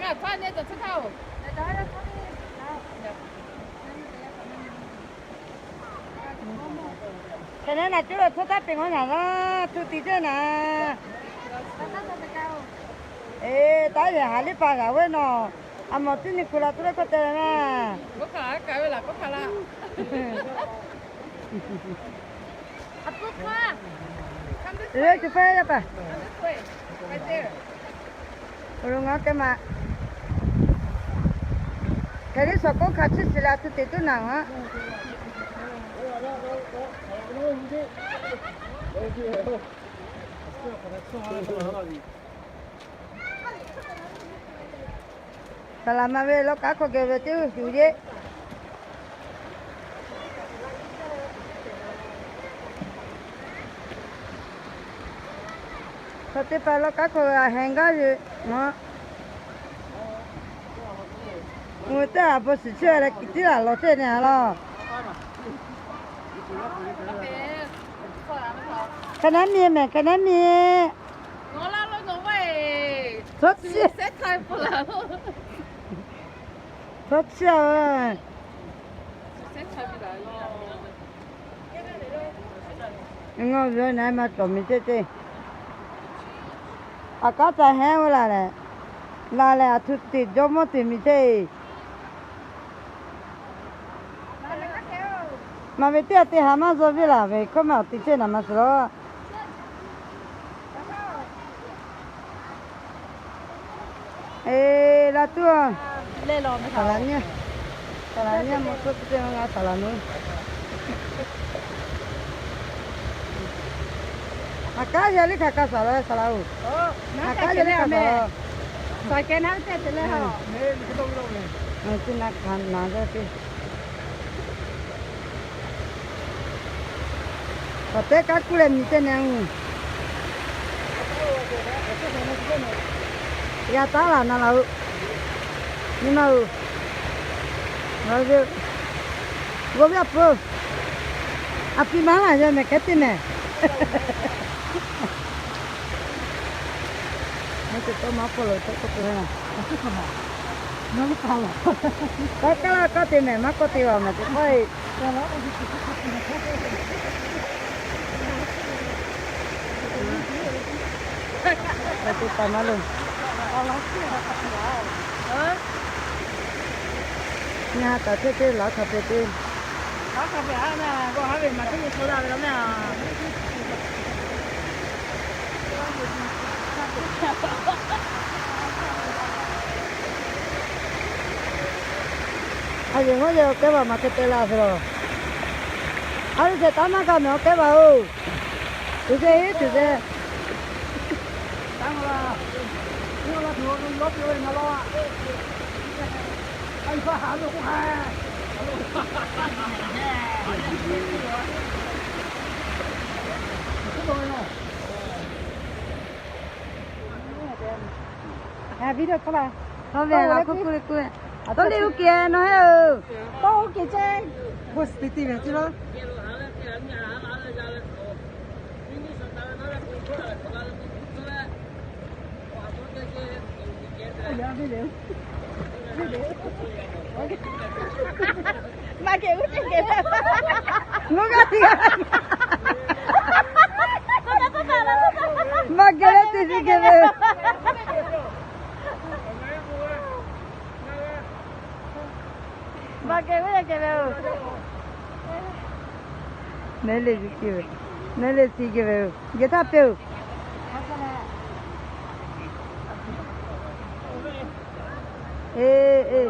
Hk'e naˉ naˬ cuˇ lo htawˇ taˇ peꞈ ngaw naˬ laˇ, tuꞈ tiˍ teˇ naˍ. Eˬ, taˇ yehˬ haˍ liˇ paˍ g'aꞈ ve nawˬ. A mawˬ tiˉ nyi kuˬ la tuˬ leh k'oˆ te ve maˇ. Eˬ, chi hpehˇ yaˇ paˍ. Awˬ lo ngaˬ kehˬ ma. Hk'e liˇ shawˍ k'oˆ hk'a chiˇ shiˍ la tuˬ teꞈ tuˉ naˍ a. Saˍ laˍ ma ve lawˇ k'aˉ hk'aw geh ve teˇ g'uˇ suhˍ yeˇ. Hk'aw teˇ hpaˍ lawˇ k'aˉ hk'aw g'a heh gaˇ ve maˇ. Ngaˬ hui teˇ g'aˇ bon shiˍ chehˇ leh kiˬ tiˉ laˬ lawˬ chehˇ ne a laˇ. Hk'e naˉ miˇ mehˍ, hk'e naˉ miˇ. Tawˇ chiˇ, tawˇ chiˇ a. Ngaˬ ve naˬ ma cawˬ miˬ ceˇ ceˇ. A kaˉ ca hehˉ ve laˬ lehˬ, laˬ lehˬ a htu teꞈ jawˇ mawˇ teꞈ miˬ ceˇ. Maˬ ve teˇ g'aˇ te haˍ maˇ zuh ve laˬ ve hkawˇ maˇ awˬ te chehˇ naˍ ma suhˍ law. Eˬ, la tuˬ a. Saˍ laˍ nyiˇ, saˍ laˍ nyiˇ mawˇ tcuhˉ teˇ te ngaˬ saˍ laˍ nu. A kaˉ yaˇ liˇ hk'aˬ hk'aˇ saˍ laˍ, saˍ laˍ oˬ. A kaˉ yaˇ liˇ hk'aˬ saˍ laˍ. Chi na hkanˍ naˍ ve teˇ. K'awꞈ teˇ kaˉ kuˇ leh miˬ teˇ neh uˬ. Yaꞈ taˉ laˬ na laˬ oˬ. Nyi ma oˬ. Ngaˬ ve, g'aw ve a peuˬ. A pi maˇ laˬ yaˇ mehˍ kehˉ teˇ mehˍ. Ngaˬ hui tawˇ maˇ hpawˇ lo tawˆ k'oˆ peuˬ. K'aˉ kaˉ laˇ kaˉ te mehˍ, maˇ kawˆ te a mehˍ teˇ hk'aˇ e. Te pa maˇ lo. Nyi ha taˍ teˇ teˇ laˬ hk'a te teˇ. A yehˬ hawˉ yehˬ awˬ kehˉ vaˬ maˇ hk'e te la ve laˬ. A ve ceh taˇ maˇ g'a mehˍ awˬ kehˉ vaˬ oˬ. Tuˬ ceh, tuˬ ceh. A, video tawˇ la. Tawˇ ve la k'oˆ k'oˆ le k'oˆ ve. Tawˇ le oˇ ke nawˬ heˆ oˬ. Tawˇ oˇ ke ceh. Post te te ve ci laˇ. Maˇ kehˬ uˉ teˇ geh. Maˇ kehˬ leh teˇ geh ve. Maˇ kehˬ ve, kehˬ ve oˬ. Neˉ le, neˉ le chi geh ve oˬ. Geh htaˇ peˇ oˬ. Eˬ, eˬ.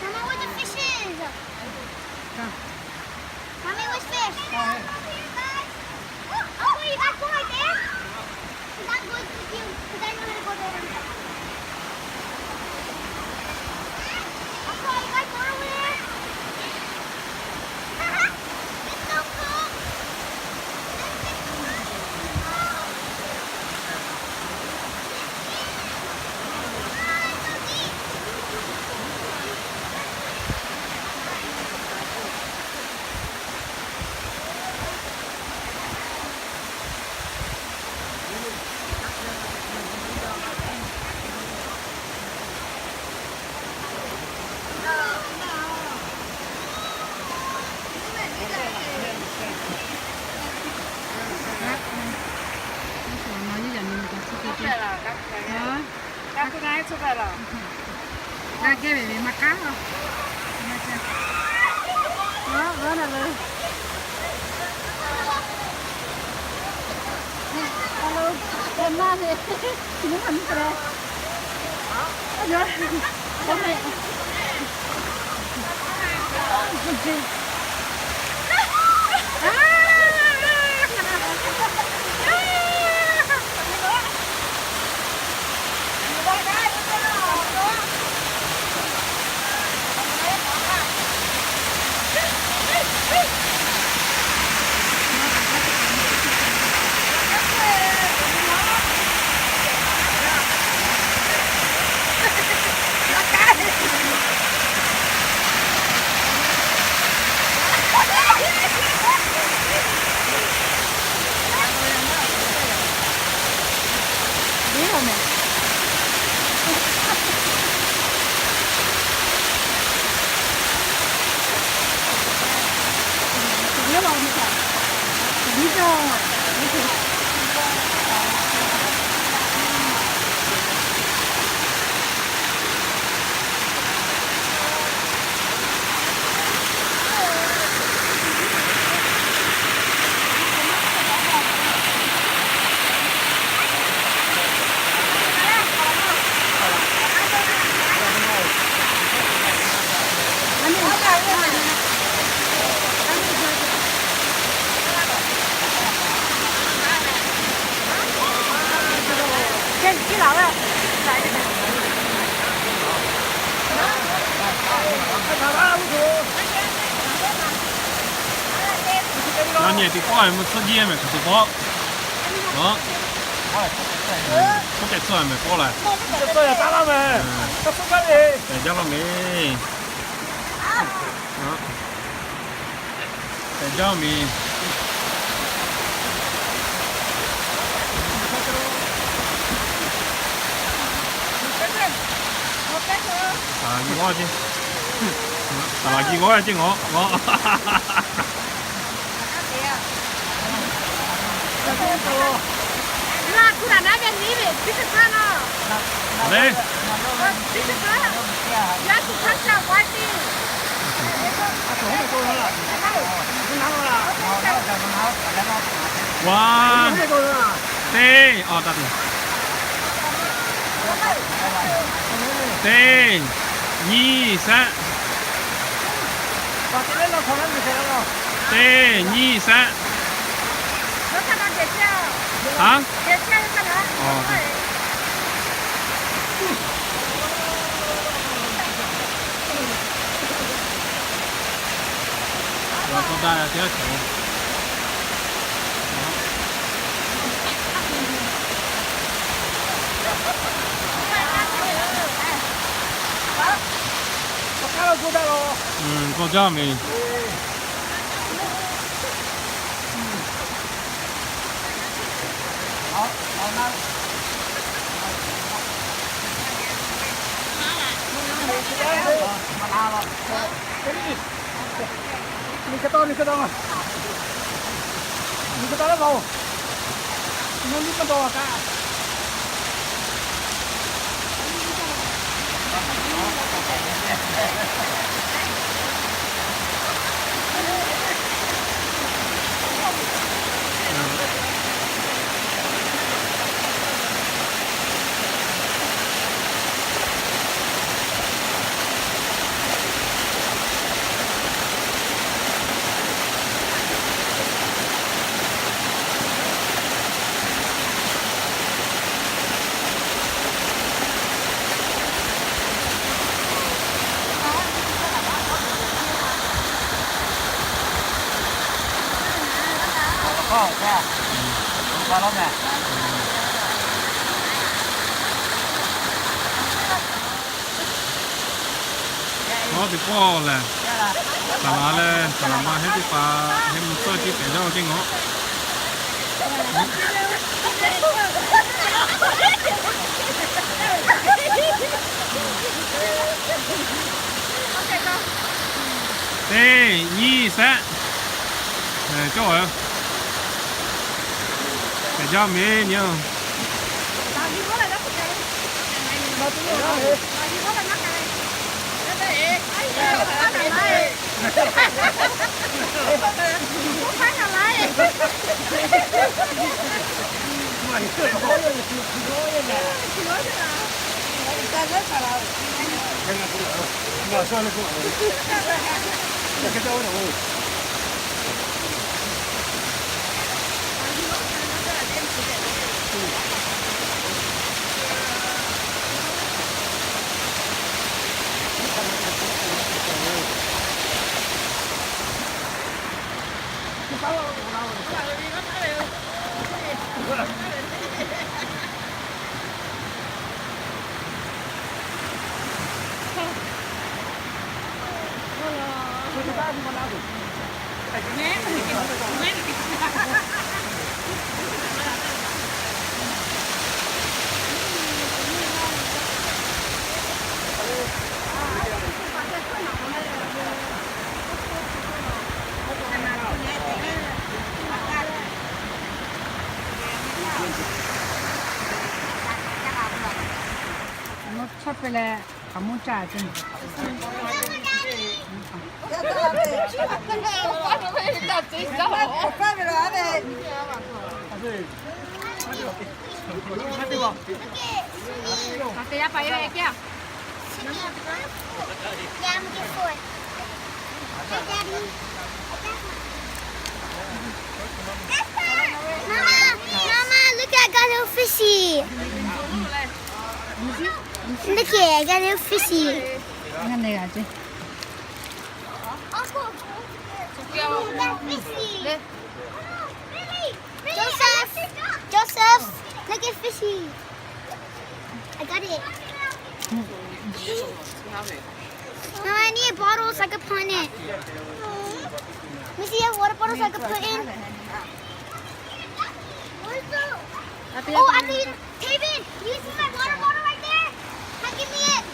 Mama, where the fish is? Mommy, where's fish? Oh, oh, you guys go right there? 'Cause I'm going with you, 'cause I know how to go there. That's why you guys go over there. G'a geh ve ve maˇ k'aˉ. Yaꞈ nyi teˇ pawˆ mvuhˇ tsuhˇ jiˇ mehˍ hk'aˬ teˇ pawˆ. K'oˆ tehꞈ tcuhˇ mehˍ pawˆ lehˬ. Tehꞈ jaˇ laˇ mehˍ. Tehꞈ jaˇ laˇ mehˍ. Saˍ laˍ g'awˇ ceˇ. Saˍ laˍ g'awˇ ceˇ ngawˬ ngawˬ. Teˇ, teˇ, nyiˇ, sheˆ. Teˇ, nyiˇ, sheˆ. K'awꞈ jaˇ mehˍ. Teˇ pawˆ lehˬ, saˍ laˍ leh saˍ laˍ ma heˉ teˇ hpaˍ heˉ mvuhˇ tsuhˇ jiˇ tehꞈ jaˇ ceˇ ngawˬ. Teˇ, nyiˇ, sheˆ. Cawˇ tehꞈ jaˇ mehˍ nyi-oˬ. Awˬ lawn chawˇ hpehꞈ leh, hk'aˬ mvuhˇ caˇ ce. Mama, Mama, look, I got a fishy. Look here, I got a fishy. Ngaˬ neh g'a ce. Joseph, Joseph, look at fishy. I got it. Mama, I need a bottle so I can put in it. Let me see if water bottle so I can put in. Oh, I think, Taven, you see my water bottle right there? Come give me it.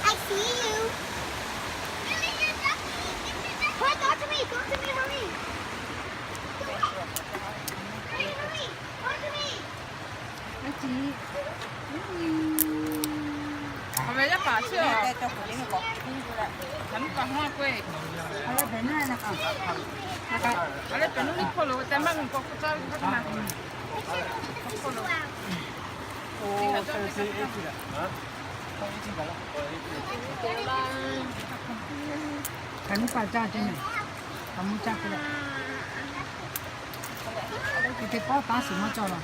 I see you. Quick, throw it to me, throw it to me, hurry. Hurry, hurry, throw it to me. 係咪一排出啊？肯講開句。我哋等到呢個路，等乜唔覺得真係乜嘛？Hk'aˬ mvuhˇ caˇ ce mehˬ. Hk'aˬ mvuhˇ caˇ k'oˆ leh, teˇ pawˆ taˇ shiˍ maˇ cawˇ laˬ.